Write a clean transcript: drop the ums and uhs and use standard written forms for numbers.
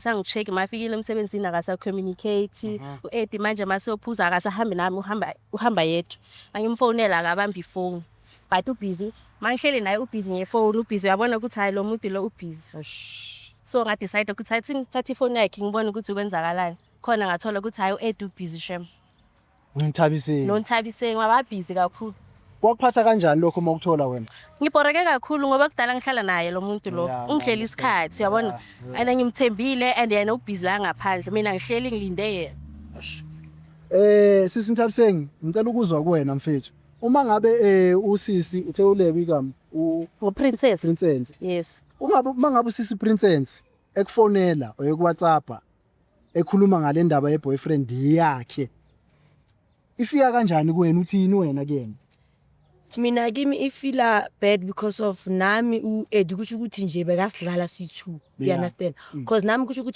Sangi-check mafikile emsebenzini, akasa-communicate u-Eddie. Manje maseyophuza akasahambi nami, uhamba yedwa. Angimfonela akabambi ifoni, but ubhizi. Mangihleli naye ubhizi ngefoni, ubhizi, uyabona ukuthi hhayi, lo muntu lo ubhizi. So nga-decide ukuthi athi ngithathe ifoni yakhe ngibone ukuthi kwenzakalani khona. Ngathola ukuthi hhayi, u-Eddie ubhizi shem. Ngithabiseni. NoNthabiseng wababhizi kakhulu. Kwakuphatha kanjani lokho uma ukuthola wena? Ngibhoreke kakhulu ngoba kudala ngihlala naye lo muntu lo. Ungihleli isikhathi, uyabona, and ngimthembile, and yena ubhizi la ngaphandle, mina ngihleli ngilinde yena. Sisi Nthabiseng, ngicela ukuzwa kuwena mfethu. Uma ngabe usisi uthe uLebo igama u Ngo-Princess. Princess. Yes. Ungabe uma ngabe usisi Princess ekufonela or eku-WhatsApp ekhuluma ngale ndaba ye boyfriend yakhe, ifika kanjani kuwena? Uthini wena kuyena? Mina kimi i-feela bad because of nami u-Eddie kusho ukuthi nje bekasidlala siyi-two, you understand? Because nami kusho ukuthi